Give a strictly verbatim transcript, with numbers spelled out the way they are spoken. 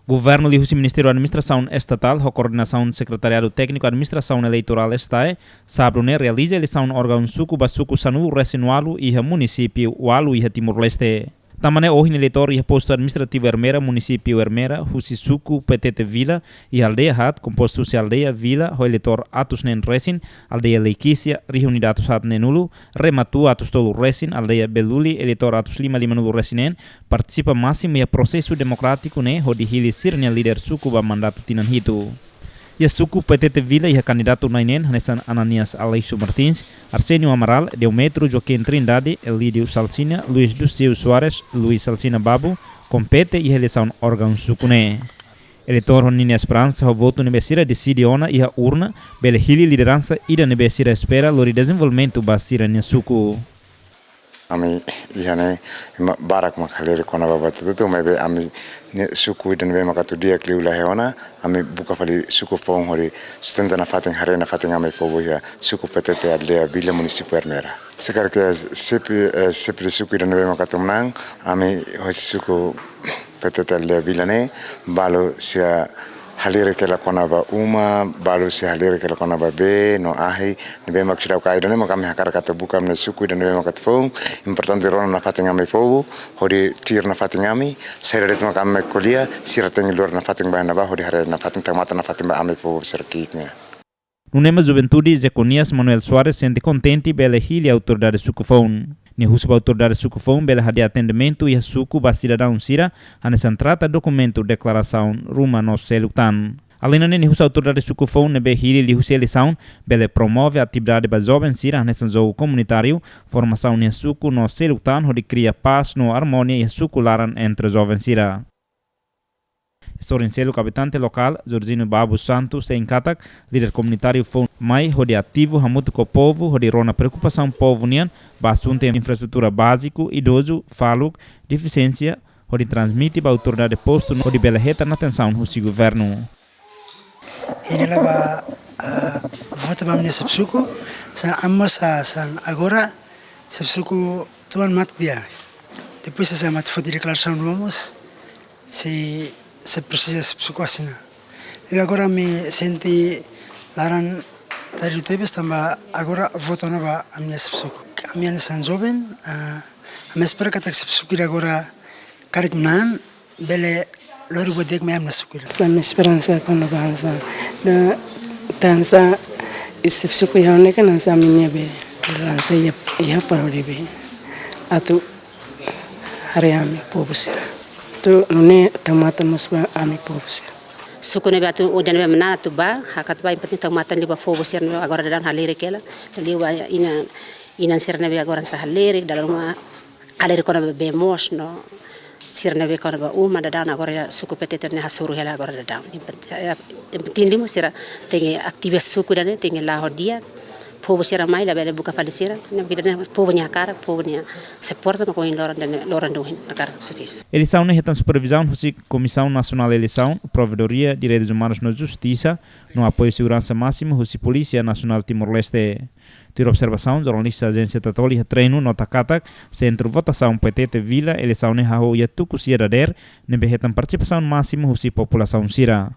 Governu liuhusi Ministériu Administrasaun Estatál ho koordenasaun Sekretariadu Tékniku Administrasaun Eleitorál, STAE, sábadu ne'e realiza eleisaun órgaun suku ba suku sanulu-resin-ualu iha munisípiu ualu iha Timor-Leste. Tanba ne'e ohin eleitór iha postu administrativu Ermera, munisípiu Ermera, husi suku Petete Vila, iha aldeia haat, kompostu husi aldeia, vila, ho eleitór atus neen resin, aldeia Leikisia, reúne datus haat neenulu, Rematua atus tolu resin, aldeia Beluli, eleitór atus lima lima-nulu resin neen, partisipa másimu iha prosesu demokrátiku ne'e hodi hili sira-nia líder suku ba mandatu tinan hitu. Iha suku Petete Vila iha kandidatu na'in neen hanesan Ananias Aleixo Martins, Arsénio Amaral, Deometro Joaquim Trindade, Elídio Salsina, Luís do Céu Soares, Luís Salsina Babu, kompete iha eleisaun órgaun suku ne'e. Eleitór ho ninia esperansa ho votu ne'ebé sira deside ona iha urna, bele hili lideransa ida ne'ebé sira espera lori dezenvolvimentu ba sira-nia suku. Ami iha ne'e ema barak mak halerik kona-ba buat hotu-hotu, maibé ami-nia suku ida ne'ebé mak atu di'ak liu la iha ona, ami buka fali suku foun hodi sustenta nafatin, haree nafatin ami povu iha suku Petete aldeia Vila, munisípiu Ermera. Se karik iha xefe, eh, xefe de suku ida ne'ebé mak atu manán, ami husi suku Petete aldeia Vila ne'e, balu sei halerik hela kona-ba uma, balu sei halerik hela kona-ba bee no ahi, ne'ebé mak seidauk iha ida-ne'e mak ami hakarak atu buka ami-nia suku ida ne'ebé mak atu foun, importante rona nafatin ami povu, hodi tuir nafatin ami, saida de'it mak ami ko'alia, sira tenke lori nafatin ba iha ne'ebá, hodi haree nafatin, tau matan nafatin ba ami povu sira ki'ik nian. Nune'e mak juventude Jeconias Manuel Soares sente kontente bele hili autoridade suku foun. Nia husu ba autoridade suku foun bele hadi'a atendimentu iha suku ba sidadaun sira, hanesan trata dokumentu deklarasaun ruma no seluk tan. Alende ne'e nia husu autoridade suku foun ne'ebé hili liuhusi eleisaun bele promove atividade ba joven sira hanesan jogu komunitáriu, formasaun iha suku no seluk tan hodi kria pás no armonia iha suku laran entre joven sira. Sorin seluk, habitante lokál Jorginho Babu Santos dehan katak líder komunitáriu foun mai hodi ativu hamutuk ho povu hodi rona preokupasaun povu nian ba asuntu infraestrutura báziku, idozu, faluk, defisiénsia, hodi transmite ba autoridade postu hodi bele hetan atensaun husi governu. Hili hela ba, ah, vota ba ami-nia xefe suku, hanesan ami mós, hanesan agora xefe suku tuan mate di'ak. Depois hanesan mate foti deklarasaun ruma mós, sei, sei presiza xefe suku asina. Tapi agora ami sente laran tadi tebes tanba agora vota ona ba ami-nia xefe suku. Ami hanesan joven, ah, ami espera katak xefe suku ida agora karik manán, bele lori buat di'ak mai ami-nia suku ida. Hanesan ami-nia esperansa kona-ba hanesan, da tansa xefe suku iha ne'e kan hanesan ami-nia be, hanesan iha, iha para hodi be atu haree ami povu sira. Atu nune'e tau matan mós ba ami povu sira. Suku ne'ebé atu, ida ne'ebé manán atu bá, hakarak atu bá, importante tau matan liu ba povu sira ne'ebé agora daudaun halerik hela, liu ba inan, inan sira ne'ebé agora hanesan halerik, dala ruma halerik kona-ba bee mós no sira ne'ebé kona-ba uma daudaun agora iha suku Petete ne'e hasoru hela agora daudaun. Importante, eh, importante liu mós sira tenke aktivis suku ida-ne'e tenke la'o di'ak, povu sira mai labele buka fali sira, ne'e mak ida-ne'e povu nia hakarak, povu nia suporta no povu loron ida-ne'e, loron ida ohin hakarak susesu. Eleisaun ne'e hetan supervizaun husi Komisaun Nasionál Eleisaun, Provedoria Direitus Umanus no Justisa, no apoiu seguransa másimu husi Polísia Nasionál Timor-Leste. Tuir observasaun, jornalista Ajénsia Tatoli iha terrenu nota katak sentru votasaun Petete Vila eleisaun ne'e hahú iha tuku sia dadeer, ne'ebé hetan partisipasaun másimu husi populasaun sira.